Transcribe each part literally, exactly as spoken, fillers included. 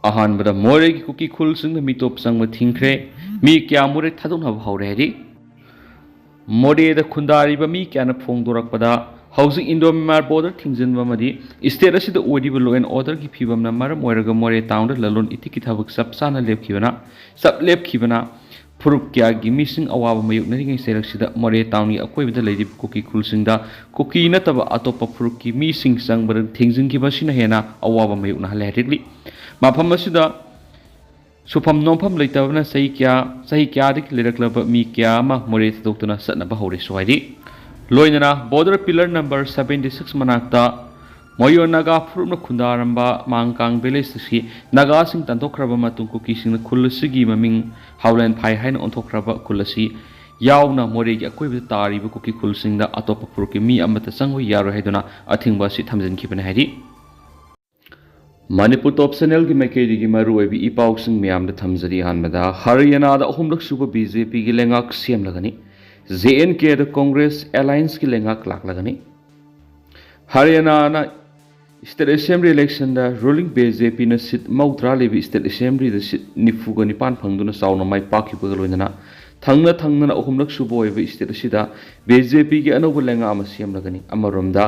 ꯑꯍꯥꯟꯕꯗ ꯃꯣꯔꯦꯒꯤ ꯀꯨꯀꯤ ꯈꯨꯜꯁꯤꯡꯅ ꯃꯤꯇꯣꯞ ꯆꯪꯕ ꯊꯤꯡꯈ꯭ꯔꯦ꯫ ꯃꯤ ꯀꯌꯥ ꯃꯣꯔꯦ ꯊꯥꯗꯣꯛꯅꯕ ꯍꯧꯔꯦ ꯍꯥꯏꯔꯤ꯫ ꯃꯣꯔꯦꯗ ꯈꯨꯟꯗꯥꯔꯤꯕ ꯃꯤ ꯀꯌꯥꯅ ꯐꯣꯡꯗꯣꯔꯛꯄꯗ, ꯍꯧꯖꯤꯛ ꯏꯟꯗꯣ ꯃ꯭ꯌꯥꯟꯃꯥꯔ ꯕꯣꯔꯗꯔ ꯊꯤꯡꯖꯤꯟꯕ ꯑꯃꯗꯤ ꯁ꯭ꯇꯦꯠ ꯑꯁꯤꯗ ꯑꯣꯏꯔꯤꯕ law and orderꯒꯤ ꯐꯤꯕꯝꯅ ꯃꯔꯝ ꯑꯣꯏꯔꯒ ꯃꯣꯔꯦ ꯇꯥꯎꯟꯗ ꯂꯂꯣꯟ ꯏꯇꯤꯛꯀꯤ ꯊꯕꯛ ꯆꯞ ꯆꯥꯅ ꯂꯦꯞꯈꯤꯕꯅ, ꯆꯞ ꯂꯦꯞꯈꯤꯕꯅ ꯐꯨꯔꯨꯞ ꯀꯌꯥꯒꯤ ꯃꯤꯁꯤꯡ ꯑꯋꯥꯕ ꯃꯥꯌꯣꯛꯅꯔꯤꯉꯩ ꯆꯩꯔꯛꯁꯤꯗ ꯃꯣꯔꯦ ꯇꯥꯎꯟꯒꯤ ꯑꯀꯣꯏꯕꯗ ꯂꯩꯔꯤꯕ ꯀꯨꯀꯤ ꯈꯨꯜꯁꯤꯡꯗ ꯀꯨꯀꯤ ꯅꯠꯇꯕ ꯑꯇꯣꯞꯄ ꯐꯨꯔꯨꯞꯀꯤ ꯃꯤꯁꯤꯡ ꯆꯪꯕꯗ ꯊꯤꯡꯖꯤꯟꯈꯤꯕ ꯑꯁꯤꯅ ꯍꯦꯟꯅ ꯑꯋꯥꯕ ꯃꯥꯌꯣꯛꯅꯍꯜꯂꯦ ꯍꯥꯏꯔꯛꯂꯤ꯫ ꯃꯐꯝ ꯑꯁꯤꯗ ꯁꯨꯐꯝ ꯅꯣꯝꯐꯝ ꯂꯩꯇꯕꯅ ꯆꯍꯤ ꯀꯌꯥ, ꯆꯍꯤ ꯀꯌꯥꯗꯒꯤ ꯂꯩꯔꯛꯂꯕ ꯃꯤ ꯀꯌꯥ ꯑꯃ ꯃꯣꯔꯦ ꯊꯥꯗꯣꯛꯇꯨꯅ ꯆꯠꯅꯕ ꯍꯧꯔꯦꯁꯨ ꯍꯥꯏꯔꯤ꯫ ꯂꯣꯏꯅꯅ border pillar number seventy six ꯃꯅꯥꯛꯇ ꯃꯣꯌꯣ ꯅꯥꯒꯥ ꯐꯨꯔꯨꯞꯅ ꯈꯨꯟꯗꯥꯔꯝꯕ ꯃꯥꯡꯀꯥꯡ village ꯑꯁꯤ ꯅꯥꯒꯥꯁꯤꯡ ꯇꯥꯟꯊꯣꯛꯈ꯭ꯔꯕ ꯃꯇꯨꯡ ꯀꯨꯀꯤꯁꯤꯡꯅ ꯈꯨꯜ ꯑꯁꯤꯒꯤ ꯃꯃꯤꯡ ꯍꯥꯎꯂꯦꯟ ꯐꯥꯏ ꯍꯥꯏꯅ ꯑꯣꯟꯊꯣꯛꯈ꯭ꯔꯕ ꯈꯨꯜ ꯑꯁꯤ ꯌꯥꯎꯅ ꯃꯣꯔꯦꯒꯤ ꯑꯀꯣꯏꯕꯗ ꯇꯥꯔꯤꯕ ꯀꯨꯀꯤ ꯈꯨꯜꯁꯤꯡꯗ ꯑꯇꯣꯞꯄ ꯐꯨꯔꯨꯞꯀꯤ ꯃꯤ ꯑꯃꯠꯇ ꯆꯪꯕ ꯌꯥꯔꯣꯏ ꯍꯥꯏꯗꯨꯅ ꯑꯊꯤꯡꯕ ꯑꯁꯤ ꯊꯝꯖꯤꯟꯈꯤꯕꯅꯤ ꯍꯥꯏꯔꯤ꯫ ꯃꯅꯤꯄꯨꯔ ꯇꯣꯞ ꯆꯦꯅꯦꯜꯒꯤ ꯃꯥꯏꯀꯩꯗꯒꯤ ꯃꯔꯨꯑꯣꯏꯕ ꯏ ꯄꯥꯎꯁꯤꯡ ꯃꯌꯥꯝꯗ ꯊꯝꯖꯔꯤ꯫ ꯑꯍꯥꯟꯕꯗ, ꯍꯔꯤꯌꯥꯅꯥꯗ ꯑꯍꯨꯝꯂꯛ ꯁꯨꯕ ꯕꯤ ꯖꯦ ꯄꯤꯒꯤ ꯂꯩꯉꯥꯛ ꯁꯦꯝꯂꯒꯅꯤ꯫ ꯖꯦ ꯑꯦꯟ ꯀꯦꯗ ꯀꯣꯡꯒ꯭ꯔꯦꯁ ꯑꯦꯂꯥꯏꯟꯁꯀꯤ ꯂꯩꯉꯥꯛ ꯂꯥꯛꯂꯒꯅꯤ꯫ ꯍꯔꯤꯌꯥꯅꯥꯅ ꯁ꯭ꯇꯦꯠ ꯑꯦꯁꯦꯝꯕ꯭ꯂꯤ ꯏꯂꯦꯛꯁꯟꯗ ꯔꯨꯂꯤꯡ ꯕꯤ ꯖꯦ ꯄꯤꯅ ꯁꯤꯠ ꯃꯧꯗ꯭ꯔꯥ ꯂꯩꯕ ꯁ꯭ꯇꯦꯠ ꯑꯦꯁꯦꯝꯕ꯭ꯂꯤꯗ ꯁꯤꯠ ꯅꯤꯐꯨꯒ ꯅꯤꯄꯥꯟ ꯐꯪꯗꯨꯅ ꯆꯥꯎꯅ ꯃꯥꯏ ꯄꯥꯛꯈꯤꯕꯒ ꯂꯣꯏꯅꯅ ꯊꯪꯅ ꯊꯪꯅꯅ ꯑꯍꯨꯝꯂꯛ ꯁꯨꯕ ꯑꯣꯏꯕ ꯁ꯭ꯇꯦꯠ ꯑꯁꯤꯗ ꯕꯤ ꯖꯦ ꯄꯤꯒꯤ ꯑꯅꯧꯕ ꯂꯩꯉꯥꯛ ꯑꯃ ꯁꯦꯝꯂꯒꯅꯤ꯫ ꯑꯃꯔꯣꯝꯗ,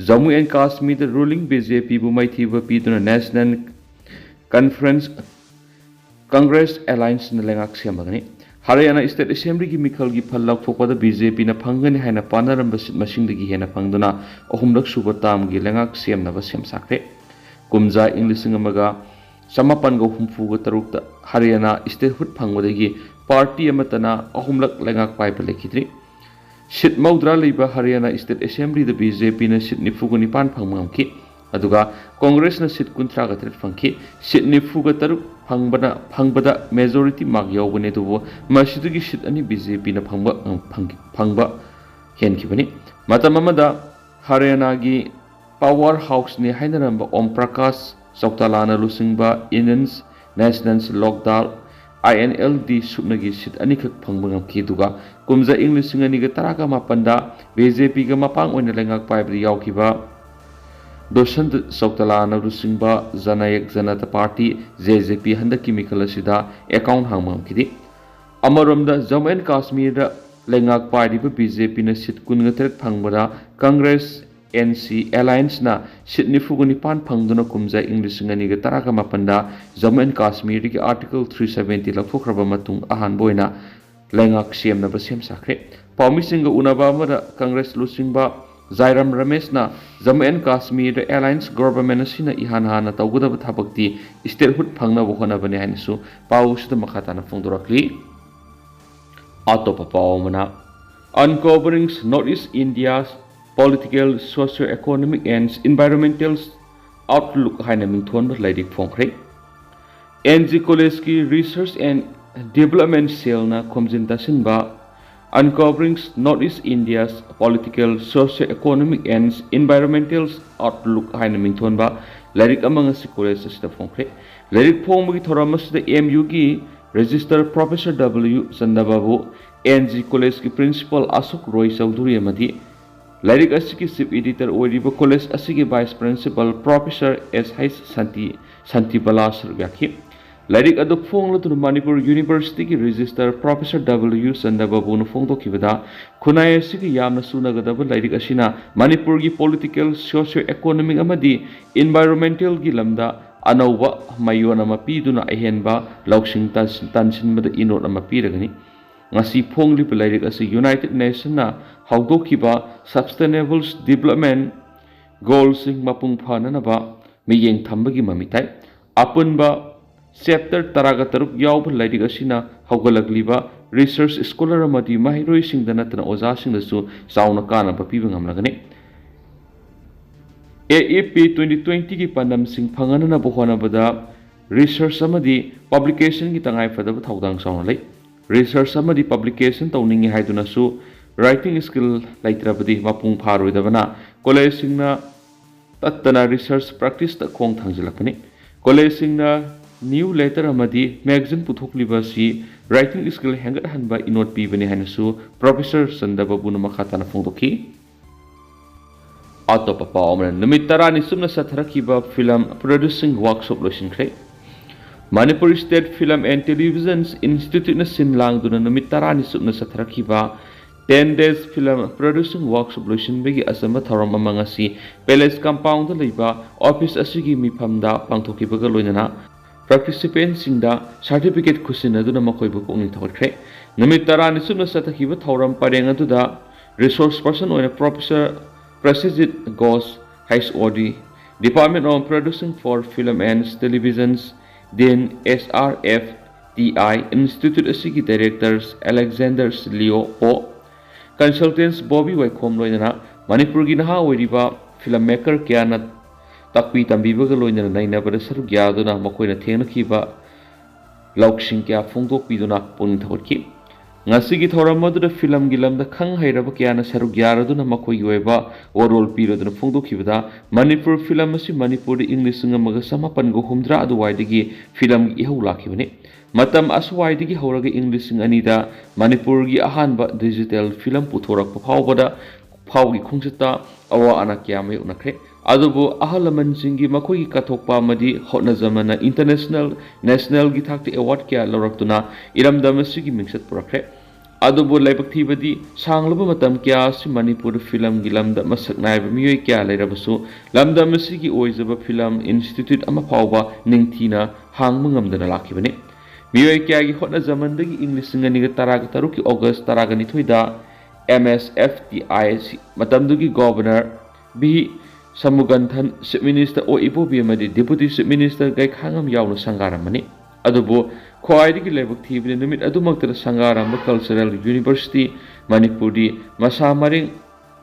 ꯖꯝꯃꯨ ꯑꯦꯟ ꯀꯥꯁꯃꯤꯔꯗ ꯔꯨꯂꯤꯡ ꯕꯤ ꯖꯦ ꯄꯤꯕꯨ ꯃꯥꯏꯊꯤꯕ ꯄꯤꯗꯨꯅ ꯅꯦꯁꯅꯦꯜ ꯀꯟꯐꯔꯦꯟꯁ ꯀꯪꯒ꯭ꯔꯦꯁ ꯑꯦꯂꯥꯏꯟꯁꯅ ꯂꯩꯉꯥꯛ ꯁꯦꯝꯂꯒꯅꯤ꯫ ꯍꯔꯤꯌꯥꯅꯥ ꯁ꯭ꯇꯦꯠ ꯑꯦꯁꯦꯝꯕ꯭ꯂꯤꯒꯤ ꯃꯤꯈꯜꯒꯤ ꯐꯜ ꯂꯥꯎꯊꯣꯛꯄꯗ ꯕꯤ ꯖꯦ ꯄꯤꯅ ꯐꯪꯒꯅꯤ ꯍꯥꯏꯅ ꯄꯥꯅꯔꯝꯕ ꯁꯤꯠ ꯃꯁꯤꯡꯗꯒꯤ ꯍꯦꯟꯅ ꯐꯪꯗꯨꯅ ꯑꯍꯨꯝꯂꯛ ꯁꯨꯕ ꯇꯥꯝꯒꯤ ꯂꯩꯉꯥꯛ ꯁꯦꯝꯅꯕ ꯁꯦꯝ ꯁꯥꯈ꯭ꯔꯦ꯫ ꯀꯨꯝꯖꯥ ꯏꯪ ꯂꯤꯁꯤꯡ ꯑꯃꯒ ꯆꯃꯥꯄꯟꯒ ꯍꯨꯝꯐꯨꯒ ꯇꯔꯨꯛꯇ ꯍꯔꯤꯌꯥꯅꯥ ꯁ꯭ꯇꯦꯠꯍꯨꯗ ꯐꯪꯕꯗꯒꯤ ꯄꯥꯔꯇꯤ ꯑꯃꯠꯇꯅ ꯑꯍꯨꯝꯂꯛ ꯂꯩꯉꯥꯛ ꯄꯥꯏꯕ ꯂꯩꯈꯤꯗ꯭ꯔꯤ꯫ ꯁꯤꯠ ꯃꯧꯗ꯭ꯔꯥ ꯂꯩꯕ ꯍꯔꯤꯌꯥꯅꯥ ꯁ꯭ꯇꯦꯠ ꯑꯦꯁꯦꯝꯕ꯭ꯂꯤꯗ ꯕꯤ ꯖꯦ ꯄꯤꯅ ꯁꯤꯠ ꯅꯤꯐꯨꯒ ꯅꯤꯄꯥꯟ ꯐꯪꯕ ꯉꯝꯈꯤ, ꯑꯗꯨꯒ ꯀꯣꯡꯒ꯭ꯔꯦꯁꯅ ꯁꯤꯠ ꯀꯨꯟꯊ꯭ꯔꯥꯒ ꯇꯔꯦꯠ ꯐꯪꯈꯤ꯫ ꯁꯤꯠ ꯅꯤꯐꯨꯒ ꯇꯔꯨꯛ ꯐꯪꯕꯅ, ꯐꯪꯕꯗ ꯃꯦꯖꯣꯔꯤꯇꯤ ꯃꯥꯔꯛ ꯌꯥꯎꯕꯅꯤ, ꯑꯗꯨꯕꯨ ꯃꯁꯤꯗꯒꯤ ꯁꯤꯠ ꯑꯅꯤ ꯕꯤ ꯖꯦ ꯄꯤꯅ ꯐꯪꯕ, ꯐꯪꯈꯤ-, ꯐꯪꯕ ꯍꯦꯟꯈꯤꯕꯅꯤ꯫ ꯃꯇꯝ ꯑꯃꯗ ꯍꯔꯤꯌꯥꯅꯥꯒꯤ ꯄꯥꯋꯔ ꯍꯥꯎꯁꯅꯤ ꯍꯥꯏꯅꯔꯝꯕ ꯑꯣꯝ ꯄ꯭ꯔꯀꯥꯁ ꯆꯧꯇꯥꯂꯥꯅ ꯂꯨꯆꯤꯡꯕ ꯏꯟꯗꯤꯌꯟ ꯅꯦꯁꯅꯦꯜ ꯂꯣꯛ ꯗꯜ, ꯑꯥꯏ ꯑꯦꯟ ꯑꯦꯜ ꯗꯤ, ꯁꯨꯞꯅꯒꯤ ꯁꯤꯠ ꯑꯅꯤꯈꯛ ꯐꯪꯕ ꯉꯝꯈꯤ꯫ ꯑꯗꯨꯒ ꯀꯨꯝꯖꯥ ꯏꯪ ꯂꯤꯁꯤꯡ ꯑꯅꯤꯒ ꯇꯔꯥꯒ ꯃꯥꯄꯟꯗ ꯕꯤ ꯖꯦ ꯄꯤꯒ ꯃꯄꯥꯡ ꯑꯣꯏꯅ ꯂꯩꯉꯥꯛ ꯄꯥꯏꯕꯗ ꯌꯥꯎꯈꯤꯕ ꯗꯨꯁꯟꯇ ꯆꯧꯇꯂꯥꯅ ꯂꯨꯆꯤꯡꯕ ꯖꯅꯌꯛ ꯖꯅꯇ ꯄꯥꯔꯇꯤ, ꯖꯦ ꯖꯦ ꯄꯤ, ꯍꯟꯗꯛꯀꯤ ꯃꯤꯈꯜ ꯑꯁꯤꯗ ꯑꯦꯀꯥꯎꯟ ꯍꯥꯡꯕ ꯉꯝꯈꯤꯗꯦ꯫ ꯑꯃꯔꯣꯝꯗ, ꯖꯝꯃꯨ ꯑꯦꯟ ꯀꯥꯁꯃꯤꯔꯗ ꯂꯩꯉꯥꯛ ꯄꯥꯏꯔꯤꯕ ꯕꯤ ꯖꯦ ꯄꯤꯅ ꯁꯤꯠ ꯀꯨꯟꯒ ꯇꯔꯦꯠ ꯐꯪꯕꯗ, ꯀꯪꯒ꯭ꯔꯦꯁ ꯑꯦꯟ ꯁꯤ ꯑꯦꯂꯥꯌꯟꯁꯅ ꯁꯤꯠ ꯅꯤꯐꯨꯒ ꯅꯤꯄꯥꯟ ꯐꯪꯗꯨꯅ ꯀꯨꯝꯖꯥ ꯏꯪ ꯂꯤꯁꯤꯡ ꯑꯅꯤꯒ ꯇꯔꯥꯒ ꯃꯥꯄꯟꯗ ꯖꯝꯃꯨ ꯑꯦꯟ ꯀꯥꯁꯃꯤꯔꯗꯒꯤ ꯑꯥꯔꯇꯤꯀꯜ ꯊ꯭ꯔꯤ ꯁꯚꯦꯟꯇꯤ ꯂꯧꯊꯣꯛꯈ꯭ꯔꯕ ꯃꯇꯨꯡ ꯑꯍꯥꯟꯕ ꯑꯣꯏꯅ ꯂꯩꯉꯥꯛ ꯁꯦꯝꯅꯕ ꯁꯦꯝ ꯁꯥꯈ꯭ꯔꯦ꯫ ꯄꯥꯎꯃꯤꯁꯤꯡꯒ ꯎꯅꯕ ꯑꯃꯗ ꯀꯪꯒ꯭ꯔꯦꯁ ꯂꯨꯆꯤꯡꯕ ꯖꯥꯏꯔꯥꯝ ꯔꯃꯦꯁꯅ ꯖꯝꯃꯨ ꯑꯦꯟ ꯀꯥꯁꯃꯤꯔꯗ ꯑꯦꯂꯥꯌꯟꯁ ꯒꯣꯚꯔꯟꯃꯦꯟꯠ ꯑꯁꯤꯅ ꯏꯍꯥꯟ ꯍꯥꯟꯅ ꯇꯧꯒꯗꯕ ꯊꯕꯛꯇꯤ ꯁ꯭ꯇꯦꯠꯍꯨꯗ ꯐꯪꯅꯕ ꯍꯣꯠꯅꯕꯅꯤ ꯍꯥꯏꯅꯁꯨ ꯄꯥꯎ ꯑꯁꯤꯗ ꯃꯈꯥ ꯇꯥꯅ ꯐꯣꯡꯗꯣꯔꯛꯂꯤ꯫ ꯑꯇꯣꯞꯄ ꯄꯥꯎ ꯑꯃꯅ, Uncovering North East India's Political, Socio-Economic and Environmental Outlook ꯍꯥꯏꯅ ꯃꯤꯡꯊꯣꯟꯕ ꯂꯥꯏꯔꯤꯛ ꯐꯣꯡꯈ꯭ꯔꯦ꯫ ꯑꯦꯟ ꯖꯤ ꯀꯣꯂꯦꯖꯀꯤ Research and Development Cellꯅ ꯈꯣꯝꯖꯤꯟ ꯇꯥꯁꯤꯟꯕ Uncovering North East India's Political, Socio-Economic and Environmental Outlook ꯍꯥꯏꯅ ꯃꯤꯡꯊꯣꯟꯕ ꯂꯥꯏꯔꯤꯛ ꯑꯃ ꯉꯁꯤ ꯀꯣꯂꯦꯖ ꯑꯁꯤꯗ ꯐꯣꯡꯈ꯭ꯔꯦ꯫ ꯂꯥꯏꯔꯤꯛ ꯐꯣꯡꯕꯒꯤ ꯊꯧꯔꯝ ꯑꯁꯤꯗ ꯑꯦꯝ ꯌꯨꯒꯤ Registrar Professor W Chandrababu, N G ꯀꯣꯂꯦꯖꯀꯤ Principal ꯑꯁꯣꯛ ꯔꯣꯏ ꯆꯧꯙꯨꯔꯤ ꯑꯃꯗꯤ ꯂꯥꯏꯔꯤꯛ ꯑꯁꯤꯒꯤ Chief Editor ꯑꯣꯏꯔꯤꯕ ꯀꯣꯂꯦꯖ ꯑꯁꯤꯒꯤ Vice Principal Professor S H Shanti, ꯁꯥꯟꯇꯤꯕꯂꯥ ꯁꯔꯨꯛ ꯌꯥꯈꯤ꯫ ꯂꯥꯏꯔꯤꯛ ꯑꯗꯨ ꯐꯣꯡꯂꯗꯨꯅ ꯃꯅꯤꯄꯨꯔ ꯌꯨꯅꯤꯚꯔꯁꯤꯇꯤꯒꯤ Registrar Professor ꯗꯕ꯭ꯂꯤꯎ ꯆꯟꯗ꯭ꯔꯕꯥꯕꯨꯅ ꯐꯣꯡꯗꯣꯛꯈꯤꯕꯗ, ꯈꯨꯟꯅꯥꯏ ꯑꯁꯤꯒ ꯌꯥꯝꯅ ꯆꯨꯅꯒꯗꯕ ꯂꯥꯏꯔꯤꯛ ꯑꯁꯤꯅ ꯃꯅꯤꯄꯨꯔꯒꯤ political, socio-economic ꯑꯃꯗꯤ environmentalꯒꯤ ꯂꯝꯗ ꯑꯅꯧꯕ ꯃꯌꯣꯟ ꯑꯃ ꯄꯤꯗꯨꯅ ꯑꯍꯦꯟꯕ ꯂꯧꯁꯤꯡ ꯇꯥꯟꯁꯤꯟ-, ꯇꯥꯟꯁꯤꯟꯕꯗ ꯏꯅꯣꯠ ꯑꯃ ꯄꯤꯔꯒꯅꯤ꯫ ꯉꯁꯤ ꯐꯣꯡꯂꯤꯕ ꯂꯥꯏꯔꯤꯛ ꯑꯁꯤ United Nationsꯅ ꯍꯧꯗꯣꯛꯈꯤꯕ Sustainable Development Goalsꯁꯤꯡ ꯃꯄꯨꯡ ꯐꯥꯅꯅꯕ ꯃꯤꯠꯌꯦꯡ ꯊꯝꯕꯒꯤ ꯃꯃꯤ ꯇꯥꯏ꯫ ꯑꯄꯨꯟꯕ chapter ꯇꯔꯥꯒ ꯇꯔꯨꯛ ꯌꯥꯎꯕ ꯂꯥꯏꯔꯤꯛ ꯑꯁꯤꯅ ꯍꯧꯒꯠꯂꯛꯂꯤꯕ research scholar ꯑꯃꯗꯤ ꯃꯍꯩꯔꯣꯏꯁꯤꯡꯗ ꯅꯠꯇꯅ ꯑꯣꯖꯥꯁꯤꯡꯗꯁꯨ ꯆꯥꯎꯅ ꯀꯥꯟꯅꯕ ꯄꯤꯕ ꯉꯝꯂꯒꯅꯤ꯫ ꯑꯦ ꯑꯦ ꯄꯤ twenty twentyꯒꯤ ꯄꯥꯟꯗꯝꯁꯤꯡ ꯐꯪꯍꯟꯅꯕ ꯍꯣꯠꯅꯕꯗ research ꯑꯃꯗꯤ publicationꯒꯤ ꯇꯉꯥꯏꯐꯗꯕ ꯊꯧꯗꯥꯡ ꯆꯥꯎꯅ ꯂꯩ꯫ Research ꯑꯃꯗꯤ publication ꯇꯧꯅꯤꯡꯏ ꯍꯥꯏꯗꯨꯅꯁꯨ writing skill ꯂꯩꯇ꯭ꯔꯕꯗꯤ ꯃꯄꯨꯡ ꯐꯥꯔꯣꯏꯗꯕꯅ ꯀꯣꯂꯦꯖꯁꯤꯡꯅ ꯇꯠꯇꯅ research practiceꯇ ꯈꯣꯡ ꯊꯥꯡꯖꯤꯜꯂꯛꯄꯅꯤ꯫ ꯀꯣꯂꯦꯖꯁꯤꯡꯅ newsletter ꯑꯃꯗꯤ magazine ꯄꯨꯊꯣꯛꯂꯤꯕ ꯑꯁꯤ writing skill ꯍꯦꯟꯒꯠꯍꯟꯕ ꯏꯅꯣꯠ ꯄꯤꯕꯅꯤ ꯍꯥꯏꯅꯁꯨ Professor ꯆꯟꯗ꯭ꯔꯕꯥꯕꯨꯅ ꯃꯈꯥ ꯇꯥꯅ ꯐꯣꯡꯗꯣꯛꯈꯤ꯫ ꯑꯇꯣꯞꯄ ꯄꯥꯎ ꯑꯃꯅ, ꯅꯨꯃꯤꯠ ꯇꯔꯥꯅꯤ ꯆꯨꯞꯅ ꯆꯠꯊꯔꯛꯈꯤꯕ film producing workshop ꯂꯣꯏꯁꯤꯟꯈ꯭ꯔꯦ꯫ Manipur State Film and Television Instituteꯅ ꯁꯤꯟ ꯂꯥꯡꯗꯨꯅ ꯅꯨꯃꯤꯠ ꯇꯔꯥꯅꯤ ꯆꯨꯞꯅ ꯆꯠꯊꯔꯛꯈꯤꯕ ten days film producing workshop ꯂꯣꯏꯁꯤꯟꯕꯒꯤ ꯑꯆꯝꯕ ꯊꯧꯔꯝ ꯑꯃ ꯉꯁꯤ Palace Compoundꯗ ꯂꯩꯕ office ꯑꯁꯤꯒꯤ ꯃꯤꯐꯝꯗ ꯄꯥꯡꯊꯣꯛꯈꯤꯕꯒ ꯂꯣꯏꯅꯅ participantꯁꯤꯡꯗ certificate ꯈꯨꯠꯁꯤꯟꯅꯗꯨꯅ ꯃꯈꯣꯏꯕꯨ ꯄꯨꯛꯅꯤꯡ ꯊꯧꯒꯠꯈ꯭ꯔꯦ꯫ ꯅꯨꯃꯤꯠ ꯇꯔꯥꯅꯤ ꯆꯨꯞꯅ ꯆꯠꯊꯈꯤꯕ ꯊꯧꯔꯝ ꯄꯔꯦꯡ ꯑꯗꯨꯗ resource person ꯑꯣꯏꯅ Professor Prasejit Ghosh, H O D, Department of Producing for Film and Televisions, Dean, S R F T I, Institute ꯑꯁꯤꯒꯤ Directors Alexander Leo, Consultants Bobby ꯋꯥꯏꯈꯣꯝ ꯂꯣꯏꯅꯅ ꯃꯅꯤꯄꯨꯔꯒꯤ ꯅꯍꯥ ꯑꯣꯏꯔꯤꯕ film maker ꯀꯌꯥꯅ ꯇꯥꯛꯄꯤ ꯇꯝꯕꯤꯕꯒ ꯂꯣꯏꯅꯅ ꯅꯩꯅꯕꯗ ꯁꯔꯨꯛ ꯌꯥꯗꯨꯅ ꯃꯈꯣꯏꯅ ꯊꯦꯡꯅꯈꯤꯕ ꯂꯧꯁꯤꯡ ꯀꯌꯥ ꯐꯣꯡꯗꯣꯛꯄꯤꯗꯨꯅ ꯄꯨꯛꯅꯤꯡ ꯊꯧꯒꯠꯈꯤ꯫ ꯉꯁꯤꯒꯤ ꯊꯧꯔꯝ ꯑꯗꯨꯗ filmꯒꯤ ꯂꯝꯗ ꯈꯪ ꯍꯩꯔꯕ ꯀꯌꯥꯅ ꯁꯔꯨꯛ ꯌꯥꯔꯗꯨꯅ ꯃꯈꯣꯏꯒꯤ ꯑꯣꯏꯕ ꯋꯥꯔꯣꯜ ꯄꯤꯔꯗꯨꯅ ꯐꯣꯡꯗꯣꯛꯈꯤꯕꯗ, ꯃꯅꯤꯄꯨꯔ film ꯑꯁꯤ ꯃꯅꯤꯄꯨꯔꯗ ꯏꯪ ꯂꯤꯁꯤꯡ ꯑꯃꯒ ꯆꯃꯥꯄꯟꯒ ꯍꯨꯝꯗ꯭ꯔꯥ ꯑꯗꯨꯋꯥꯏꯗꯒꯤ filmꯒꯤ ꯏꯍꯧ ꯂꯥꯛꯈꯤꯕꯅꯤ꯫ ꯃꯇꯝ ꯑꯁꯨꯋꯥꯏꯗꯒꯤ ꯍꯧꯔꯒ ꯏꯪ ꯂꯤꯁꯤꯡ ꯑꯅꯤꯗ ꯃꯅꯤꯄꯨꯔꯒꯤ ꯑꯍꯥꯟꯕ digital film ꯄꯨꯊꯣꯔꯛꯄ ꯐꯥꯎꯕꯗ, ꯐꯥꯎꯒꯤ ꯈꯣꯡꯆꯠꯇ ꯑꯋꯥ ꯑꯅꯥ ꯀꯌꯥ ꯃꯥꯌꯣꯛꯅꯈ꯭ꯔꯦ꯫ ꯑꯗꯨꯕꯨ ꯑꯍꯜ ꯂꯃꯟꯁꯤꯡꯒꯤ ꯃꯈꯣꯏꯒꯤ ꯀꯠꯊꯣꯛꯄ ꯑꯃꯗꯤ ꯍꯣꯠꯅꯖꯃꯟꯅ international, nationalꯒꯤ ꯊꯥꯛꯇ award ꯀꯌꯥ ꯂꯧꯔꯛꯇꯨꯅ ꯏꯔꯝꯗꯝ ꯑꯁꯤꯒꯤ ꯃꯤꯡꯆꯠ ꯄꯨꯔꯛꯈ꯭ꯔꯦ꯫ ꯑꯗꯨꯕꯨ ꯂꯥꯏꯕꯛ ꯊꯤꯕꯗꯤ, ꯁꯥꯡꯂꯕ ꯃꯇꯝ ꯀꯌꯥ ꯑꯁꯤ ꯃꯅꯤꯄꯨꯔꯗ filmꯒꯤ ꯂꯝꯗ ꯃꯁꯛ ꯅꯥꯏꯕ ꯃꯤꯑꯣꯏ ꯀꯌꯥ ꯂꯩꯔꯕꯁꯨ, ꯂꯝꯗꯝ ꯑꯁꯤꯒꯤ ꯑꯣꯏꯖꯕ film institute ꯑꯃ ꯐꯥꯎꯕ ꯅꯤꯡꯊꯤꯅ ꯍꯥꯡꯕ ꯉꯝꯗꯅ ꯂꯥꯛꯈꯤꯕꯅꯤ꯫ ꯃꯤꯑꯣꯏ ꯀꯌꯥꯒꯤ ꯍꯣꯠꯅꯖꯃꯟꯗꯒꯤ ꯏꯪ ꯂꯤꯁꯤꯡ ꯑꯅꯤꯒ ꯇꯔꯥꯒ ꯇꯔꯨꯛꯀꯤ August ꯇꯔꯥꯒ ꯅꯤꯊꯣꯏꯗ M S F T I ꯁꯤ ꯃꯇꯝꯗꯨꯒꯤ Governor V ꯁꯃꯨꯒꯟꯊꯟ, Chief Minister ꯑꯣ ꯏꯕꯣꯕꯤ ꯑꯃꯗꯤ Deputy Chief Minister ꯒꯩꯈꯥꯉꯝ ꯌꯥꯎꯅ ꯁꯪꯒꯥꯔꯝꯕꯅꯤ꯫ ꯑꯗꯨꯕꯨ ꯈ꯭ꯋꯥꯏꯗꯒꯤ ꯂꯥꯏꯕꯛ ꯊꯤꯕꯗꯤ, ꯅꯨꯃꯤꯠ ꯑꯗꯨꯃꯛꯇꯗ ꯁꯪꯒꯥꯔꯝꯕ Cultural University ꯃꯅꯤꯄꯨꯔꯗꯤ ꯃꯁꯥ ꯃꯔꯦꯡ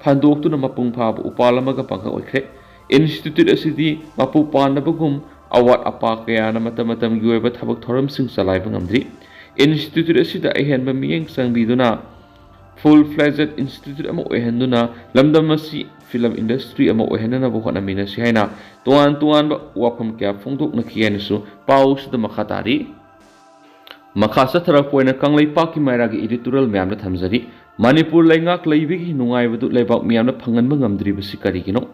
ꯐꯟꯗꯣꯛꯇꯨꯅ ꯃꯄꯨꯡ ꯐꯥꯕ ꯎꯄꯥꯜ ꯑꯃꯒ ꯄꯥꯡꯈꯛ ꯑꯣꯏꯈ꯭ꯔꯦ꯫ Institute ꯑꯁꯤꯗꯤ ꯃꯄꯨ ꯄꯥꯟꯗꯕꯒꯨꯝ ꯑꯋꯥꯠ ꯑꯄꯥ ꯀꯌꯥꯅ ꯃꯇꯝ ꯃꯇꯝꯒꯤ ꯑꯣꯏꯕ ꯊꯕꯛ ꯊꯧꯔꯝꯁꯤꯡ ꯆꯂꯥꯏꯕ ꯉꯝꯗ꯭ꯔꯤ꯫ Institute ꯑꯁꯤꯗ ꯑꯍꯦꯟꯕ ꯃꯤꯠꯌꯦꯡ ꯆꯪꯕꯤꯗꯨꯅ full fledged institute ꯑꯃ ꯑꯣꯏꯍꯟꯗꯨꯅ ꯂꯝꯗꯝ ꯑꯁꯤ film industry ꯑꯃ ꯑꯣꯏꯍꯟꯅꯅꯕ ꯍꯣꯠꯅꯃꯤꯟꯅꯁꯤ ꯍꯥꯏꯅ ꯇꯣꯉꯥꯟ ꯇꯣꯉꯥꯟꯕ ꯋꯥꯐꯝ ꯀꯌꯥ ꯐꯣꯡꯗꯣꯛꯅꯈꯤ ꯍꯥꯏꯅꯁꯨ ꯄꯥꯎꯁꯤꯗ ꯃꯈꯥ ꯇꯥꯔꯤ꯫ ꯃꯈꯥ ꯆꯠꯊꯔꯛꯄ ꯑꯣꯏꯅ ꯀꯪꯂꯩꯄꯥꯛꯀꯤ ꯃꯩꯔꯥꯒꯤ editorial ꯃꯌꯥꯝꯗ ꯊꯝꯖꯔꯤ꯫ ꯃꯅꯤꯄꯨꯔ ꯂꯩꯉꯥꯛ ꯂꯩꯕꯒꯤ ꯅꯨꯡꯉꯥꯏꯕꯗꯨ ꯂꯩꯕꯥꯛ ꯃꯤꯌꯥꯝꯅ ꯐꯪꯍꯟꯕ ꯉꯝꯗ꯭ꯔꯤꯕꯁꯤ ꯀꯔꯤꯒꯤꯅꯣ?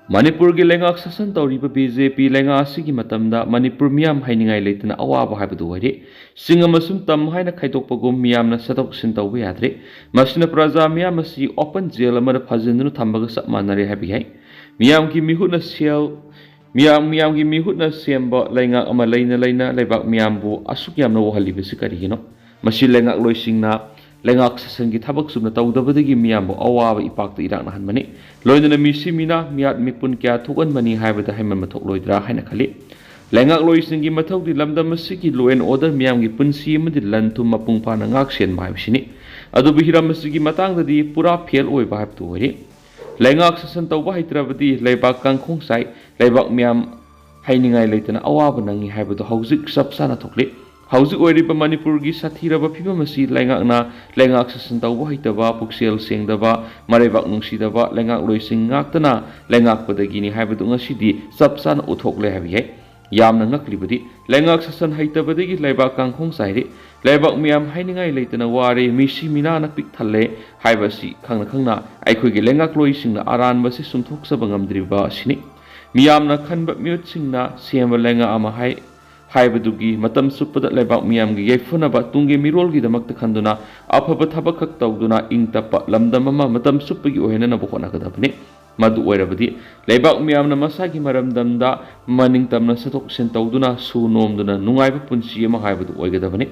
ꯃꯅꯤꯄꯨꯔꯒꯤ ꯂꯩꯉꯥꯛ ꯁꯥꯁꯟ ꯇꯧꯔꯤꯕ ꯕꯤ ꯖꯦ ꯄꯤ ꯂꯩꯉꯥꯛ ꯑꯁꯤꯒꯤ ꯃꯇꯝꯗ ꯃꯅꯤꯄꯨꯔ ꯃꯤꯌꯥꯝ ꯍꯥꯏꯅꯤꯡꯉꯥꯏ ꯂꯩꯇꯅ ꯑꯋꯥꯕ ꯍꯥꯏꯕꯗꯨ ꯑꯣꯏꯔꯦ꯫ ꯆꯤꯡ ꯑꯃꯁꯨꯡ ꯇꯝ ꯍꯥꯏꯅ ꯈꯥꯏꯗꯣꯛꯄꯒꯨꯝ ꯃꯤꯌꯥꯝꯅ ꯆꯠꯊꯣꯛ ꯆꯠꯁꯤꯟ ꯇꯧꯕ ꯌꯥꯗ꯭ꯔꯦ꯫ ꯃꯁꯤꯅ ꯄ꯭ꯔꯖꯥ ꯃꯤꯌꯥꯝ ꯑꯁꯤ ꯑꯣꯄꯟ ꯖꯦꯜ ꯑꯃꯗ ꯐꯥꯖꯤꯟꯗꯨꯅ ꯊꯝꯕꯒ ꯆꯞ ꯃꯥꯟꯅꯔꯦ ꯍꯥꯏꯕ ꯌꯥꯏ꯫ ꯃꯤꯌꯥꯝꯒꯤ ꯃꯤꯍꯨꯠꯅ ꯁꯦꯜ, ꯃꯤꯌꯥꯝ, ꯃꯤꯌꯥꯝꯒꯤ ꯃꯤꯍꯨꯠꯅ ꯁꯦꯝꯕ ꯂꯩꯉꯥꯛ ꯑꯃ ꯂꯩꯅ ꯂꯩꯅ ꯂꯩꯕꯥꯛ ꯃꯤꯌꯥꯝꯕꯨ ꯑꯁꯨꯛ ꯌꯥꯝꯅ ꯋꯥꯍꯜꯂꯤꯕꯁꯤ ꯀꯔꯤꯒꯤꯅꯣ? ꯃꯁꯤ ꯂꯩꯉꯥꯛꯂꯣꯏꯁꯤꯡꯅ ꯂꯩꯉꯥꯛ ꯁꯥꯁꯟꯒꯤ ꯊꯕꯛ ꯆꯨꯝꯅ ꯇꯧꯗꯕꯗꯒꯤ ꯃꯤꯌꯥꯝꯕꯨ ꯑꯋꯥꯕ ꯏꯄꯥꯛꯇ ꯏꯔꯥꯛꯅꯍꯟꯕꯅꯤ꯫ ꯂꯣꯏꯅꯅ ꯃꯤꯁꯤ ꯃꯤꯅꯥ, ꯃꯤꯌꯥꯠ ꯃꯤꯄꯨꯟ ꯀꯌꯥ ꯊꯣꯛꯍꯟꯕꯅꯤ ꯍꯥꯏꯕꯗ ꯍꯥꯏꯃꯟꯕ ꯊꯣꯛꯂꯣꯏꯗ꯭ꯔꯥ ꯍꯥꯏꯅ ꯈꯜꯂꯤ꯫ ꯂꯩꯉꯥꯛꯂꯣꯏꯁꯤꯡꯒꯤ ꯃꯊꯧꯗꯤ ꯂꯝꯗꯝ ꯑꯁꯤꯒꯤ law and order, ꯃꯤꯌꯥꯝꯒꯤ ꯄꯨꯟꯁꯤ ꯑꯃꯗꯤ ꯂꯟ ꯊꯨꯝ ꯃꯄꯨꯡ ꯐꯥꯅ ꯉꯥꯛ ꯁꯦꯟꯕ ꯍꯥꯏꯕꯁꯤꯅꯤ꯫ ꯑꯗꯨꯕꯨ ꯍꯤꯔꯝ ꯑꯁꯤꯒꯤ ꯃꯇꯥꯡꯗꯗꯤ ꯄꯨꯔꯥ ꯐꯦꯜ ꯑꯣꯏꯕ ꯍꯥꯏꯕꯗꯨ ꯑꯣꯏꯔꯦ꯫ ꯂꯩꯉꯥꯛ ꯁꯥꯁꯟ ꯇꯧꯕ ꯍꯩꯇ꯭ꯔꯕꯗꯤ ꯂꯩꯕꯥꯛ ꯀꯥꯡꯈꯣꯡ ꯆꯥꯏ, ꯂꯩꯕꯥꯛ ꯃꯤꯌꯥꯝ ꯍꯥꯏꯅꯤꯡꯉꯥꯏ ꯂꯩꯇꯅ ꯑꯋꯥꯕ ꯅꯪꯉꯤ ꯍꯥꯏꯕꯗꯨ ꯍꯧꯖꯤꯛ ꯆꯞ ꯆꯥꯅ ꯊꯣꯛꯂꯤ꯫ ꯍꯧꯖꯤꯛ ꯑꯣꯏꯔꯤꯕ ꯃꯅꯤꯄꯨꯔꯒꯤ ꯁꯥꯊꯤꯔꯕ ꯐꯤꯕꯝ ꯑꯁꯤ ꯂꯩꯉꯥꯛꯅ ꯂꯩꯉꯥꯛ ꯁꯥꯁꯟ ꯇꯧꯕ ꯍꯩꯇꯕ, ꯄꯨꯛꯆꯦꯜ ꯁꯦꯡꯗꯕ, ꯃꯔꯩꯕꯥꯛ ꯅꯨꯡꯁꯤꯗꯕ ꯂꯩꯉꯥꯛꯂꯣꯏꯁꯤꯡ ꯉꯥꯛꯇꯅ ꯂꯩꯉꯥꯛꯄꯗꯒꯤꯅꯤ ꯍꯥꯏꯕꯗꯨ ꯉꯁꯤꯗꯤ ꯆꯞ ꯆꯥꯅ ꯎꯠꯊꯣꯛꯂꯦ ꯍꯥꯏꯕ ꯌꯥꯏ꯫ ꯌꯥꯝꯅ ꯉꯛꯂꯤꯕꯗꯤ, ꯂꯩꯉꯥꯛ ꯁꯥꯁꯟ ꯍꯩꯇꯕꯗꯒꯤ ꯂꯩꯕꯥꯛ ꯀꯥꯡꯈꯣꯡ ꯆꯥꯏꯔꯦ, ꯂꯩꯕꯥꯛ ꯃꯤꯌꯥꯝ ꯍꯥꯏꯅꯤꯡꯉꯥꯏ ꯂꯩꯇꯅ ꯋꯥꯔꯦ, ꯃꯤꯁꯤ ꯃꯤꯅꯥꯅ ꯄꯤꯛ ꯊꯜꯂꯦ ꯍꯥꯏꯕ ꯑꯁꯤ ꯈꯪꯅ ꯈꯪꯅ ꯑꯩꯈꯣꯏꯒꯤ ꯂꯩꯉꯥꯛꯂꯣꯏꯁꯤꯡꯅ ꯑꯔꯥꯟꯕ ꯑꯁꯤ ꯆꯨꯝꯊꯣꯛꯆꯕ ꯉꯝꯗ꯭ꯔꯤꯕ ꯑꯁꯤꯅꯤ꯫ ꯃꯤꯌꯥꯝꯅ ꯈꯟꯕ ꯃꯤꯍꯨꯠꯁꯤꯡꯅ ꯁꯦꯝꯕ ꯂꯩꯉꯥꯛ ꯑꯃ ꯍꯥꯏ, ꯍꯥꯏꯕꯗꯨꯒꯤ ꯃꯇꯝ ꯆꯨꯞꯄꯗ ꯂꯩꯕꯥꯛ ꯃꯤꯌꯥꯝꯒꯤ ꯌꯥꯏꯐꯅꯕ, ꯇꯨꯡꯒꯤ ꯃꯤꯔꯣꯜꯒꯤꯗꯃꯛꯇ ꯈꯟꯗꯨꯅ ꯑꯐꯕ ꯊꯕꯛ ꯈꯛ ꯇꯧꯗꯨꯅ ꯏꯪ ꯇꯞꯄ ꯂꯝꯗꯝ ꯑꯃ ꯃꯇꯝ ꯆꯨꯞꯄꯒꯤ ꯑꯣꯏꯍꯟꯅꯅꯕ ꯍꯣꯠꯅꯒꯗꯕꯅꯤ꯫ ꯃꯗꯨ ꯑꯣꯏꯔꯕꯗꯤ ꯂꯩꯕꯥꯛ ꯃꯤꯌꯥꯝꯅ ꯃꯁꯥꯒꯤ ꯃꯔꯝꯗꯝꯗ ꯃꯅꯤꯡ ꯇꯝꯅ ꯆꯠꯊꯣꯛ ꯆꯠꯁꯤꯟ ꯇꯧꯗꯨꯅ, ꯁꯨ ꯅꯣꯝꯗꯨꯅ ꯅꯨꯡꯉꯥꯏꯕ ꯄꯨꯟꯁꯤ ꯑꯃ ꯍꯥꯏꯕꯗꯨ ꯑꯣꯏꯒꯗꯕꯅꯤ꯫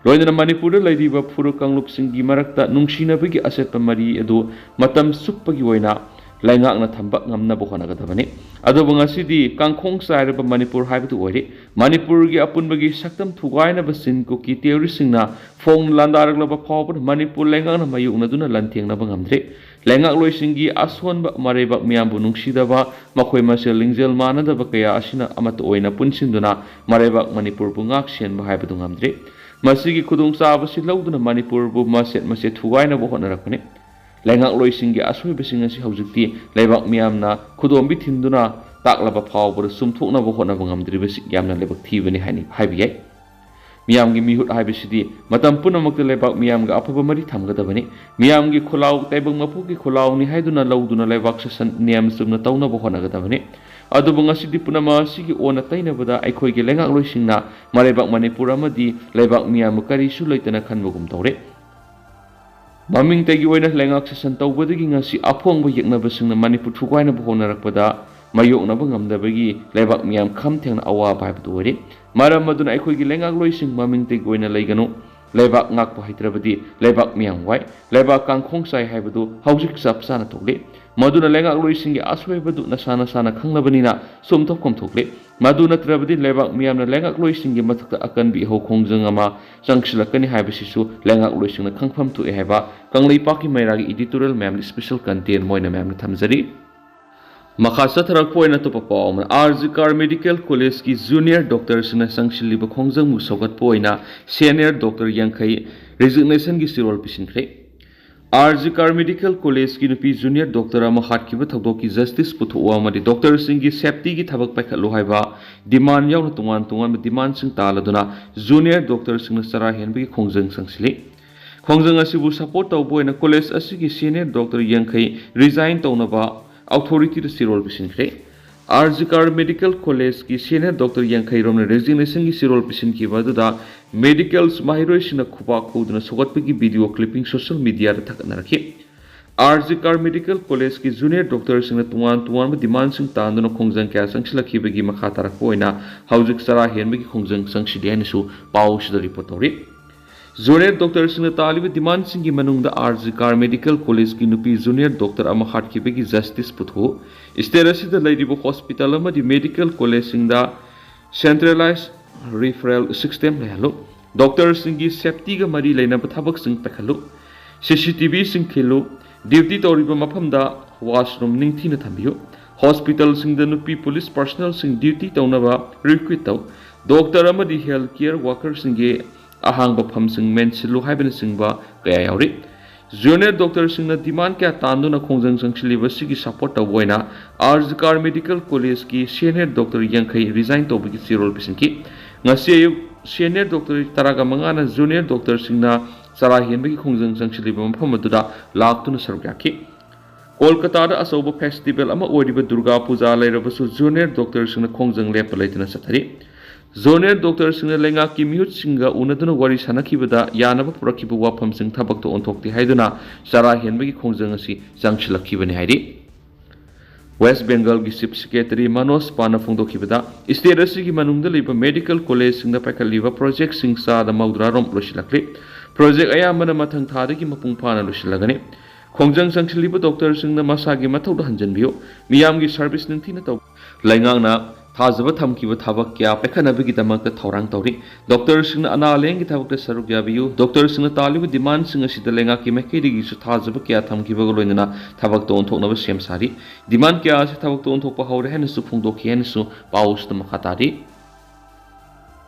ꯂꯣꯏꯅꯅ ꯃꯅꯤꯄꯨꯔꯗ ꯂꯩꯔꯤꯕ ꯐꯨꯔꯨꯞ ꯀꯥꯡꯂꯨꯞꯁꯤꯡꯒꯤ ꯃꯔꯛꯇ ꯅꯨꯡꯁꯤꯅꯕꯒꯤ ꯑꯆꯦꯠꯄ ꯃꯔꯤ ꯑꯗꯨ ꯃꯇꯝ ꯆꯨꯞꯄꯒꯤ ꯑꯣꯏꯅ ꯂꯩꯉꯥꯛꯅ ꯊꯝꯕ ꯉꯝꯅꯕ ꯍꯣꯠꯅꯒꯗꯕꯅꯤ꯫ ꯑꯗꯨꯕꯨ ꯉꯁꯤꯗꯤ ꯀꯥꯡꯈꯣꯡ ꯆꯥꯏꯔꯕ ꯃꯅꯤꯄꯨꯔ ꯍꯥꯏꯕꯗꯨ ꯑꯣꯏꯔꯦ꯫ ꯃꯅꯤꯄꯨꯔꯒꯤ ꯑꯄꯨꯟꯕꯒꯤ ꯁꯛꯇꯝ ꯊꯨꯒꯥꯏꯅꯕ ꯆꯤꯟ ꯀꯨꯀꯤ terroristꯁꯤꯡꯅ ꯐꯣꯡ ꯂꯥꯟꯗꯥꯔꯛꯂꯕ ꯐꯥꯎꯕꯗ ꯃꯅꯤꯄꯨꯔ ꯂꯩꯉꯥꯛꯅ ꯃꯥꯌꯣꯛꯅꯗꯨꯅ ꯂꯥꯟꯊꯦꯡꯅꯕ ꯉꯝꯗ꯭ꯔꯦ꯫ ꯂꯩꯉꯥꯛꯂꯣꯏꯁꯤꯡꯒꯤ ꯑꯁꯣꯟꯕ, ꯃꯔꯩꯕꯥꯛ ꯃꯤꯌꯥꯝꯕꯨ ꯅꯨꯡꯁꯤꯗꯕ, ꯃꯈꯣꯏ ꯃꯁꯦꯜ ꯂꯤꯡꯖꯦꯜ ꯃꯥꯟꯅꯗꯕ ꯀꯌꯥ ꯑꯁꯤꯅ ꯑꯃꯠꯇ ꯑꯣꯏꯅ ꯄꯨꯟꯁꯤꯟꯗꯨꯅ ꯃꯔꯩꯕꯥꯛ ꯃꯅꯤꯄꯨꯔꯕꯨ ꯉꯥꯛ ꯁꯦꯟꯕ ꯍꯥꯏꯕꯗꯨ ꯉꯝꯗ꯭ꯔꯦ꯫ ꯃꯁꯤꯒꯤ ꯈꯨꯗꯣꯡꯆꯥꯕꯁꯤ ꯂꯧꯗꯨꯅ ꯃꯅꯤꯄꯨꯔꯕꯨ ꯃꯆꯦꯠ ꯃꯆꯦꯠ ꯊꯨꯒꯥꯏꯅꯕ ꯍꯣꯠꯅꯔꯛꯄꯅꯤ꯫ ꯂꯩꯉꯥꯛꯂꯣꯏꯁꯤꯡꯒꯤ ꯑꯁꯣꯏꯕꯁꯤꯡ ꯑꯁꯤ ꯍꯧꯖꯤꯛꯇꯤ ꯂꯩꯕꯥꯛ ꯃꯤꯌꯥꯝꯅ ꯈꯨꯗꯣꯝꯕꯤ ꯊꯤꯟꯗꯨꯅ ꯇꯥꯛꯂꯕ ꯐꯥꯎꯕꯗ ꯆꯨꯝꯊꯣꯛꯅꯕ ꯍꯣꯠꯅꯕ ꯉꯝꯗ꯭ꯔꯤꯕꯁꯤ ꯌꯥꯝꯅ ꯂꯥꯏꯕꯛ ꯊꯤꯕꯅꯤ ꯍꯥꯏꯅ ꯍꯥꯏꯕ ꯌꯥꯏ꯫ ꯃꯤꯌꯥꯝꯒꯤ ꯃꯤꯍꯨꯠ ꯍꯥꯏꯕꯁꯤꯗꯤ ꯃꯇꯝ ꯄꯨꯝꯅꯃꯛꯇ ꯂꯩꯕꯥꯛ ꯃꯤꯌꯥꯝꯒ ꯑꯐꯕ ꯃꯔꯤ ꯊꯝꯒꯗꯕꯅꯤ꯫ ꯃꯤꯌꯥꯝꯒꯤ ꯈꯨꯜꯂꯥꯎ ꯇꯥꯏꯕꯪ ꯃꯄꯨꯒꯤ ꯈꯨꯜꯂꯥꯎꯅꯤ ꯍꯥꯏꯗꯨꯅ ꯂꯧꯗꯨꯅ ꯂꯩꯕꯥꯛ ꯁꯥꯁꯟ ꯅꯤꯌꯝ ꯆꯨꯝꯅ ꯇꯧꯅꯕ ꯍꯣꯠꯅꯒꯗꯕꯅꯤ꯫ ꯑꯗꯨꯕꯨ ꯉꯁꯤꯗꯤ ꯄꯨꯝꯅꯃꯛ ꯑꯁꯤꯒꯤ ꯑꯣꯟꯅ ꯇꯩꯅꯕꯗ ꯑꯩꯈꯣꯏꯒꯤ ꯂꯩꯉꯥꯛꯂꯣꯏꯁꯤꯡꯅ ꯃꯔꯩꯕꯥꯛ ꯃꯅꯤꯄꯨꯔ ꯑꯃꯗꯤ ꯂꯩꯕꯥꯛ ꯃꯤꯌꯥꯝꯕꯨ ꯀꯔꯤꯁꯨ ꯂꯩꯇꯅ ꯈꯟꯕꯒꯨꯝ ꯇꯧꯔꯦ꯫ ꯃꯃꯤꯡꯇꯒꯤ ꯑꯣꯏꯅ ꯂꯩꯉꯥꯛ ꯁꯥꯁꯟ ꯇꯧꯕꯗꯒꯤ ꯉꯁꯤ ꯑꯐꯣꯡꯕ ꯌꯦꯛꯅꯕꯁꯤꯡꯅ ꯃꯅꯤꯄꯨꯔ ꯊꯨꯒꯥꯏꯅꯕ ꯍꯣꯠꯅꯔꯛꯄꯗ ꯃꯥꯌꯣꯛꯅꯕ ꯉꯝꯗꯕꯒꯤ ꯂꯩꯕꯥꯛ ꯃꯤꯌꯥꯝ ꯈꯝ ꯊꯦꯡꯅ ꯑꯋꯥꯕ ꯍꯥꯏꯕꯗꯨ ꯑꯣꯏꯔꯦ꯫ ꯃꯔꯝ ꯑꯗꯨꯅ ꯑꯩꯈꯣꯏꯒꯤ ꯂꯩꯉꯥꯛꯂꯣꯏꯁꯤꯡ ꯃꯃꯤꯡꯇꯒꯤ ꯑꯣꯏꯅ ꯂꯩꯒꯅꯨ꯫ ꯂꯩꯕꯥꯛ ꯉꯥꯛꯄ ꯍꯩꯇ꯭ꯔꯕꯗꯤ ꯂꯩꯕꯥꯛ ꯃꯤꯌꯥꯝ ꯋꯥꯏ, ꯂꯩꯕꯥꯛ ꯀꯥꯡꯈꯣꯡ ꯆꯥꯏ ꯍꯥꯏꯕꯗꯨ ꯍꯧꯖꯤꯛ ꯆꯞ ꯆꯥꯅ ꯊꯣꯛꯂꯤ꯫ ꯃꯗꯨꯅ ꯂꯩꯉꯥꯛꯂꯣꯏꯁꯤꯡꯒꯤ ꯑꯁꯣꯏꯕꯗꯨ ꯅꯁꯥ ꯅꯁꯥꯅ ꯈꯪꯂꯕꯅꯤꯅ ꯁꯨꯝ ꯊꯣꯛꯐꯝ ꯊꯣꯛꯂꯤ꯫ ꯃꯗꯨ ꯅꯠꯇ꯭ꯔꯕꯗꯤ ꯂꯩꯕꯥꯛ ꯃꯤꯌꯥꯝꯅ ꯂꯩꯉꯥꯛꯂꯣꯏꯁꯤꯡꯒꯤ ꯃꯊꯛꯇ ꯑꯀꯟꯕ ꯏꯍꯧ ꯈꯣꯡꯖꯪ ꯑꯃ ꯆꯪꯁꯤꯜꯂꯛꯀꯅꯤ ꯍꯥꯏꯕꯁꯤꯁꯨ ꯂꯩꯉꯥꯛꯂꯣꯏꯁꯤꯡꯅ ꯈꯪꯐꯝ ꯊꯣꯛꯑꯦ ꯍꯥꯏꯕ ꯀꯪꯂꯩꯄꯥꯛꯀꯤ ꯃꯩꯔꯥꯒꯤ editorial ꯃꯌꯥꯝꯗ special content ꯑꯣꯏꯅ ꯃꯌꯥꯝꯅ ꯊꯝꯖꯔꯤ꯫ ꯃꯈꯥ ꯆꯠꯊꯔꯛꯄ ꯑꯣꯏꯅ ꯑꯇꯣꯞꯄ ꯄꯥꯎ ꯑꯃꯅ, ꯑꯥꯔ ꯖꯤ ꯀꯥꯔ ꯃꯦꯗꯤꯀꯦꯜ ꯀꯣꯂꯦꯖꯀꯤ ꯖꯨꯅꯤꯌꯔ ꯗꯣꯛꯇꯔꯁꯤꯡꯅ ꯆꯪꯁꯤꯜꯂꯤꯕ ꯈꯣꯡꯖꯪꯕꯨ ꯁꯧꯒꯠꯄ ꯑꯣꯏꯅ ꯁꯦꯅꯤꯌꯔ ꯗꯣꯛꯇꯔ ꯌꯥꯡꯈꯩ ꯔꯤꯖꯤꯒꯅꯦꯁꯟꯒꯤ ꯆꯦꯔꯣꯜ ꯄꯤꯁꯤꯟꯈ꯭ꯔꯦ꯫ ꯑꯥꯔ ꯖꯤ ꯀꯥꯔ ꯃꯦꯗꯤꯀꯦꯜ ꯀꯣꯂꯦꯖꯀꯤ ꯅꯨꯄꯤ ꯖꯨꯅꯤꯌꯔ ꯗꯣꯛꯇꯔ ꯑꯃ ꯍꯥꯠꯈꯤꯕ ꯊꯧꯗꯣꯛꯀꯤ ꯖꯁꯇꯤꯁ ꯄꯨꯊꯣꯛꯎ ꯑꯃꯗꯤ ꯗꯣꯛꯇꯔꯁꯤꯡꯒꯤ ꯁꯦꯐꯇꯤꯒꯤ ꯊꯕꯛ ꯄꯥꯏꯈꯠꯂꯨ ꯍꯥꯏꯕ ꯗꯤꯃꯥꯟ ꯌꯥꯎꯅ ꯇꯣꯉꯥꯟ ꯇꯣꯉꯥꯟꯕ ꯗꯤꯃꯥꯟꯁꯤꯡ ꯇꯥꯜꯂꯗꯨꯅ ꯖꯨꯅꯤꯌꯔ ꯗꯣꯛꯇꯔꯁꯤꯡꯅ ꯆꯔꯥ ꯍꯦꯟꯕꯒꯤ ꯈꯣꯡꯖꯪ ꯆꯪꯁꯤꯜꯂꯤ꯫ ꯈꯣꯡꯖꯪ ꯑꯁꯤꯕꯨ ꯁꯄꯣꯔꯠ ꯇꯧꯕ ꯑꯣꯏꯅ ꯀꯣꯂꯦꯖ ꯑꯁꯤꯒꯤ ꯁꯦꯅꯤꯌꯔ ꯗꯣꯛꯇꯔ ꯌꯥꯡꯈꯩ ꯔꯤꯖꯥꯏꯟ ꯇꯧꯅꯕ ꯑꯣꯊꯣꯔꯤꯇꯤꯗ ꯆꯦꯔꯣꯜ ꯄꯤꯁꯤꯟꯈ꯭ꯔꯦ꯫ ꯑꯥꯔ ꯖꯤ ꯀꯥꯔ ꯃꯦꯗꯤꯀꯦꯜ ꯀꯣꯂꯦꯖꯀꯤ ꯁꯦꯅꯤꯌꯔ ꯗꯣꯛꯇꯔ ꯌꯥꯡꯈꯩ ꯔꯣꯝꯅ ꯔꯦꯖꯤꯒꯅꯦꯁꯟꯒꯤ ꯆꯦꯔꯣꯜ ꯄꯤꯁꯤꯟꯈꯤꯕ ꯑꯗꯨꯗ ꯃꯦꯗꯤꯀꯦꯜ ꯃꯍꯩꯔꯣꯏꯁꯤꯡꯅ ꯈꯨꯕꯥꯛ ꯈꯨꯗꯨꯅ ꯁꯧꯒꯠꯄꯒꯤ ꯚꯤꯗꯤꯑꯣ ꯀ꯭ꯂꯤꯞꯄꯤꯡ ꯁꯣꯁꯤꯌꯦꯜ ꯃꯤꯗꯤꯌꯥꯗ ꯊꯥꯒꯠꯅꯔꯛꯈꯤ꯫ ꯑꯥꯔ ꯖꯤ ꯀꯥꯔ ꯃꯦꯗꯤꯀꯦꯜ ꯀꯣꯂꯦꯖꯀꯤ ꯖꯨꯅꯤꯌꯔ ꯗꯣꯛꯇꯔꯁꯤꯡꯅ ꯇꯣꯉꯥꯟ ꯇꯣꯉꯥꯟꯕ ꯗꯤꯃꯥꯟꯁꯤꯡ ꯇꯥꯟꯗꯨꯅ ꯈꯣꯡꯖꯪ ꯀꯌꯥ ꯆꯪꯁꯤꯜꯂꯛꯈꯤꯕꯒꯤ ꯃꯈꯥ ꯇꯥꯔꯛꯄ ꯑꯣꯏꯅ ꯍꯧꯖꯤꯛ ꯆꯔꯥ ꯍꯦꯟꯕꯒꯤ ꯈꯣꯡꯖꯪ ꯆꯪꯁꯤꯜꯂꯤ ꯍꯥꯏꯅꯁꯨ ꯄꯥꯎꯁꯤꯗ ꯔꯤꯄꯣꯔꯠ ꯇꯧꯔꯤ꯫ ꯖꯨꯅꯤꯌꯔ ꯗꯣꯛꯇꯔꯁꯤꯡꯅ ꯇꯥꯜꯂꯤꯕ ꯗꯤꯃꯥꯟꯁꯤꯡꯒꯤ ꯃꯅꯨꯡꯗ ꯑꯥꯔ ꯖꯤ ꯀꯥꯔ ꯃꯦꯗꯤꯀꯦꯜ ꯀꯣꯂꯦꯖꯀꯤ ꯅꯨꯄꯤ ꯖꯨꯅꯤꯌꯔ ꯗꯣꯛꯇꯔ ꯑꯃ ꯍꯥꯠꯈꯤꯕꯒꯤ ꯖꯁꯇꯤꯁ ꯄꯨꯊꯣꯛꯎ, ꯁ꯭ꯇꯦꯠ ꯑꯁꯤꯗ ꯂꯩꯔꯤꯕ ꯍꯣꯁꯄꯤꯇꯥꯜ ꯑꯃꯗꯤ ꯃꯦꯗꯤꯀꯦꯜ ꯀꯣꯂꯦꯖꯁꯤꯡꯗ ꯁꯦꯟꯇ꯭ꯔꯦꯂꯥꯏꯖ ꯔꯤꯐꯔꯦꯜ ꯁꯤꯁꯇꯦꯝ ꯂꯩꯍꯜꯂꯨ, ꯗꯣꯛꯇꯔꯁꯤꯡꯒꯤ ꯁꯦꯐꯇꯤꯒ ꯃꯔꯤ ꯂꯩꯅꯕ ꯊꯕꯛꯁꯤꯡ ꯄꯥꯏꯈꯠꯂꯨ, ꯁꯤ ꯁꯤ ꯇꯤ ꯚꯤꯁꯤꯡ ꯈꯤꯜꯂꯨ, ꯗ꯭ꯌꯨꯇꯤ ꯇꯧꯔꯤꯕ ꯃꯐꯝꯗ ꯋꯥꯁꯔꯨꯝ ꯅꯤꯡꯊꯤꯅ ꯊꯝꯕꯤꯌꯨ, ꯍꯣꯁꯄꯤꯇꯥꯜꯁꯤꯡꯗ ꯅꯨꯄꯤ ꯄꯨꯂꯤꯁ ꯄꯥꯔꯁꯅꯦꯜꯁꯤꯡ ꯗ꯭ꯌꯨꯇꯤ ꯇꯧꯅꯕ ꯔꯤꯀ꯭ꯔꯨꯠ ꯇꯧ, ꯗꯣꯛꯇꯔ ꯑꯃꯗꯤ ꯍꯦꯜꯊ ꯀꯤꯌꯔ ꯋꯥꯀꯔꯁꯤꯡꯒꯤ ꯑꯍꯥꯡꯕ ꯐꯝꯁꯤꯡ ꯃꯦꯟꯁꯤꯜꯂꯨ ꯍꯥꯏꯕꯅꯆꯤꯡꯕ ꯀꯌꯥ ꯌꯥꯎꯔꯤ꯫ ꯖꯨꯅꯤꯌꯔ ꯗꯣꯛꯇꯔꯁꯤꯡꯅ ꯗꯤꯃꯥꯟ ꯀꯌꯥ ꯇꯥꯟꯗꯨꯅ ꯈꯣꯡꯖꯪ ꯆꯪꯁꯤꯜꯂꯤꯕ ꯑꯁꯤꯒꯤ ꯁꯄꯣꯔꯠ ꯇꯧꯕ ꯑꯣꯏꯅ ꯑꯥꯔ ꯖꯤ ꯀꯥꯔ ꯃꯦꯗꯤꯀꯦꯜ ꯀꯣꯂꯦꯖꯀꯤ ꯁꯦꯅꯤꯌꯔ ꯗꯣꯛꯇꯔ ꯌꯥꯡꯈꯩ ꯔꯤꯖꯥꯏꯟ ꯇꯧꯕꯒꯤ ꯆꯦꯔꯣꯜ ꯄꯤꯁꯤꯟꯈꯤ꯫ ꯉꯁꯤ ꯑꯌꯨꯛ ꯁꯦꯅꯤꯌꯔ ꯗꯣꯛꯇꯔ ꯇꯔꯥꯒ ꯃꯉꯥꯅ ꯖꯨꯅꯤꯌꯔ ꯗꯣꯛꯇꯔꯁꯤꯡꯅ ꯆꯔꯥ ꯍꯦꯟꯕꯒꯤ ꯈꯣꯡꯖꯪ ꯆꯪꯁꯤꯜꯂꯤꯕ ꯃꯐꯝ ꯑꯗꯨꯗ ꯂꯥꯛꯇꯨꯅ ꯁꯔꯨꯛ ꯌꯥꯈꯤ꯫ ꯀꯣꯜꯀꯇꯥꯗ ꯑꯆꯧꯕ ꯐꯦꯁꯇꯤꯚꯦꯜ ꯑꯃ ꯑꯣꯏꯔꯤꯕ ꯗꯨꯔꯒꯥ ꯄꯨꯖꯥ ꯂꯩꯔꯕꯁꯨ ꯖꯨꯅꯤꯌꯔ ꯗꯣꯛꯇꯔꯁꯤꯡꯅ ꯈꯣꯡꯖꯪ ꯂꯦꯞꯄ ꯂꯩꯇꯅ ꯆꯠꯊꯔꯤ꯫ ꯖꯨꯅꯤꯌꯔ ꯗꯣꯛꯇꯔꯁꯤꯡꯅ ꯂꯩꯉꯥꯛꯀꯤ ꯃꯤꯍꯨꯠꯁꯤꯡꯒ ꯎꯅꯗꯨꯅ ꯋꯥꯔꯤ ꯁꯥꯟꯅꯈꯤꯕꯗ ꯌꯥꯅꯕ ꯄꯨꯔꯛꯈꯤꯕ ꯋꯥꯐꯝꯁꯤꯡ ꯊꯕꯛꯇ ꯑꯣꯟꯊꯣꯛꯇꯦ ꯍꯥꯏꯗꯨꯅ ꯆꯔꯥ ꯍꯦꯟꯕꯒꯤ ꯈꯣꯡꯖꯪ ꯑꯁꯤ ꯆꯪꯁꯤꯜꯂꯛꯈꯤꯕꯅꯤ ꯍꯥꯏꯔꯤ꯫ West ꯕꯦꯡꯒꯜꯒꯤ chief secretary Manoj ꯄꯥꯟꯅ ꯐꯣꯡꯗꯣꯛꯈꯤꯕꯗ, state ꯑꯁꯤꯒꯤ ꯃꯅꯨꯡꯗ ꯂꯩꯕ ꯃꯦꯗꯤꯀꯦꯜ ꯀꯣꯂꯦꯖꯁꯤꯡꯗ ꯄꯥꯏꯈꯠꯂꯤꯕ ꯄ꯭ꯔꯣꯖꯦꯛꯁꯤꯡ ꯆꯥꯗ ꯃꯧꯗ꯭ꯔꯥ ꯔꯣꯝ ꯂꯣꯏꯁꯤꯜꯂꯛꯂꯤ꯫ ꯄ꯭ꯔꯣꯖꯦꯛ ꯑꯌꯥꯝꯕꯅ ꯃꯊꯪ ꯊꯥꯗꯒꯤ ꯃꯄꯨꯡ ꯐꯥꯅ ꯂꯣꯏꯁꯤꯜꯂꯒꯅꯤ꯫ ꯈꯣꯡꯖꯪ ꯆꯪꯁꯤꯜꯂꯤꯕ ꯗꯣꯛꯇꯔꯁꯤꯡꯅ ꯃꯁꯥꯒꯤ ꯃꯊꯧꯗ ꯍꯟꯖꯤꯟꯕꯤꯌꯨ꯫ ꯃꯤꯌꯥꯝꯒꯤ ꯁꯔꯚꯤꯁ ꯅꯤꯡꯊꯤꯅ ꯇꯧ꯫ ꯂꯩꯉꯥꯛꯅ ꯊꯥꯖꯕ ꯊꯝꯈꯤꯕ ꯊꯕꯛ ꯀꯌꯥ ꯄꯥꯏꯈꯠꯅꯕꯒꯤꯗꯃꯛꯇ ꯊꯧꯔꯥꯡ ꯇꯧꯔꯤ꯫ ꯗꯣꯛꯇꯔꯁꯤꯡꯅ ꯑꯅꯥ ꯂꯥꯌꯦꯡꯒꯤ ꯊꯕꯛꯇ ꯁꯔꯨꯛ ꯌꯥꯕꯤꯌꯨ꯫ ꯗꯣꯛꯇꯔꯁꯤꯡꯅ ꯇꯥꯜꯂꯤꯕ ꯗꯤꯃꯥꯟꯁꯤꯡ ꯑꯁꯤꯗ ꯂꯩꯉꯥꯛꯀꯤ ꯃꯥꯏꯀꯩꯗꯒꯤꯁꯨ ꯊꯥꯖꯕ ꯀꯌꯥ ꯊꯝꯈꯤꯕꯒ ꯂꯣꯏꯅꯅ ꯊꯕꯛꯇ ꯑꯣꯟꯊꯣꯛꯅꯕ ꯁꯦꯝ ꯁꯥꯔꯤ꯫ ꯗꯤꯃꯥꯟ ꯀꯌꯥ ꯑꯁꯤ ꯊꯕꯛꯇ ꯑꯣꯟꯊꯣꯛꯄ ꯍꯧꯔꯦ ꯍꯥꯏꯅꯁꯨ ꯐꯣꯡꯗꯣꯛꯈꯤ ꯍꯥꯏꯅꯁꯨ ꯄꯥꯎ ꯑꯁꯤꯗ ꯃꯈꯥ ꯇꯥꯔꯤ꯫